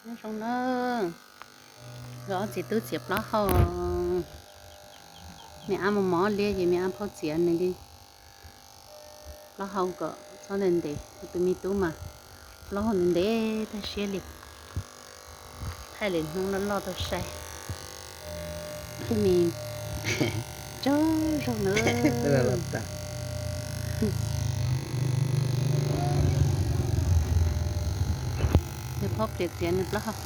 Nyob zoo na, nkawd ob txiv tub txiav plaub hau. Me ab mos mos liab ces me ab phaub txiav nws li plaub hau kom txhob ntev ntev. Tus me tub mas plaub hau ntev ntev tag siab li. Thaij lwm hnub loj loj tau saib. Tus me tsaug zog na. Nws phaub pliav txiav nws plaub hau.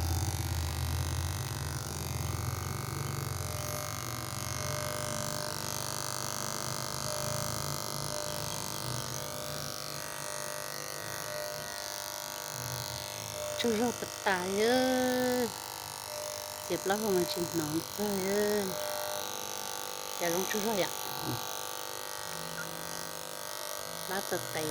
Tsaug zog tas tas, ces plaub hau mas tsis hnov txog. Cas zoo tsaug zog yom. Plab txawv qev.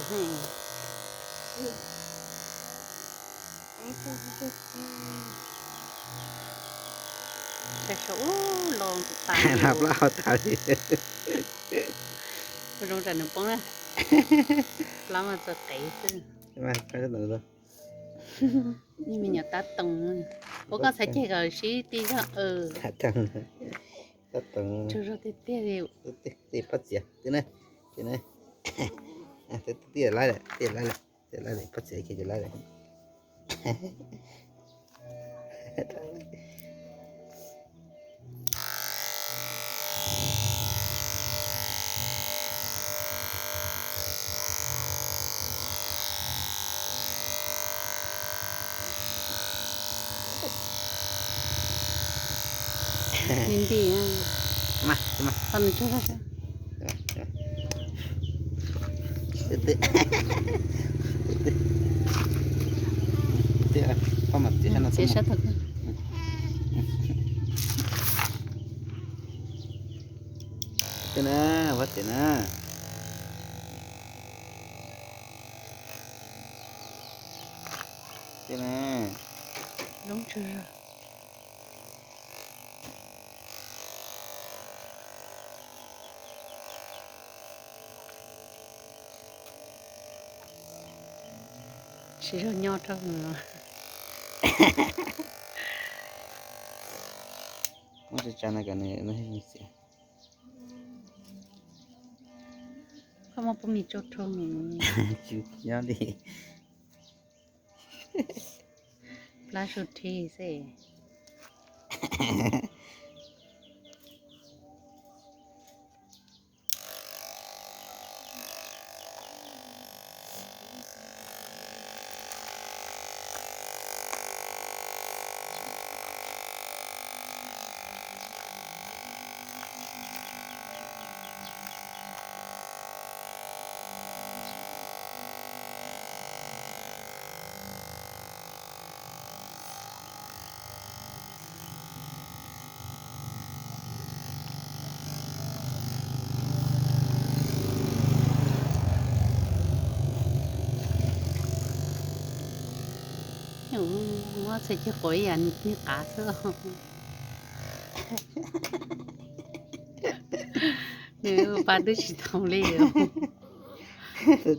Saum ub los tas, plab hau tas li. Ua zoo tsam nws poob na. Plab mas txawv qev xwb. Me nyuam tab toog, ua koj txhais ceg kom sib ti zog. Tsaug zog tiag tiag li. Tej pob txiav twb na, twb na, twb laib lawm, twb laib lawm, twb laib lawm, pob txiav kiag twb laib lawm. Nti nti, qhov nws tsaug zog. Txiav sab tod. Tej na, vaj txiav na. Tej na. Zoo tsaug zog. Siv zog nyob rau. Muab tsa tsa no kom nws xiav. Koj muab pob mis tsau rau. Tsis nyob li. Plab su rhi xwb. Muab txhais ceg quav ib yam niag qav xwb. Nws ua pa twb tsis tau li.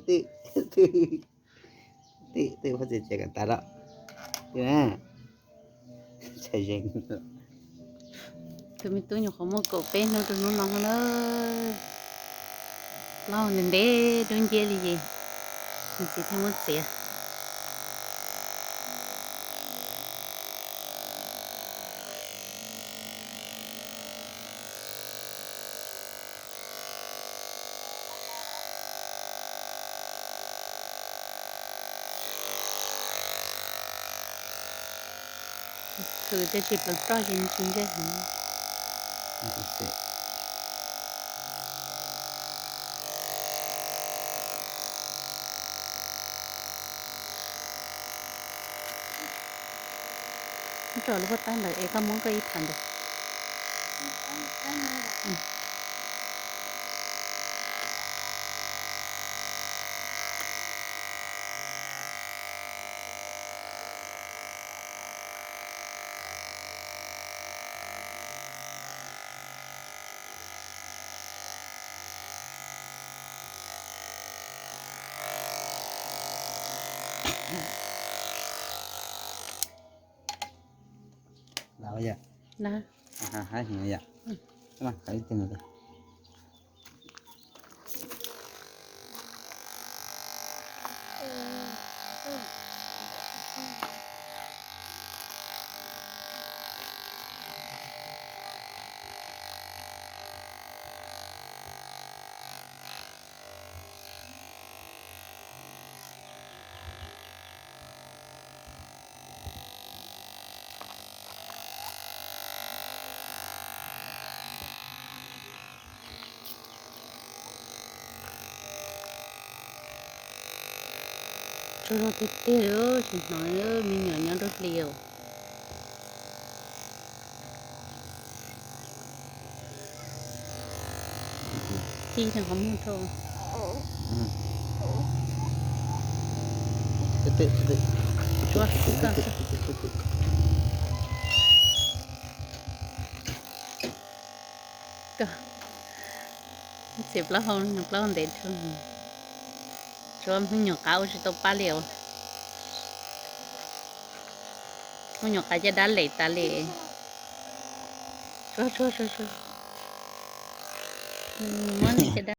Tej, tej, tej pob txiav txiav kom tas lawm. Tus me tub nyuam qhuav muaj kaum peb hnub rau hnub no na. Plaub ntev ntev dub nciab li ces nws txiv thiaj muab txiav. Khwv tiam sis pleev roj ces tsis ntse heev. Tso lub pob tab ntawd es koj muab koj ib phav ntawd. Yog, na, hais heev yom. Tsaug zog tiag tiag li, tsis hnov me nyuam nyob nruab hlis. Ci qhov muag rau. Tsuab, txiav plaub hau, plaub hau ntev dhau. Tsuab, me nyuam qav ua tsis tau pab li os. Me nyuam qav caj dab lem tas li. Tsuab, tsuab, tsuab, tsuab. Muab caj dab.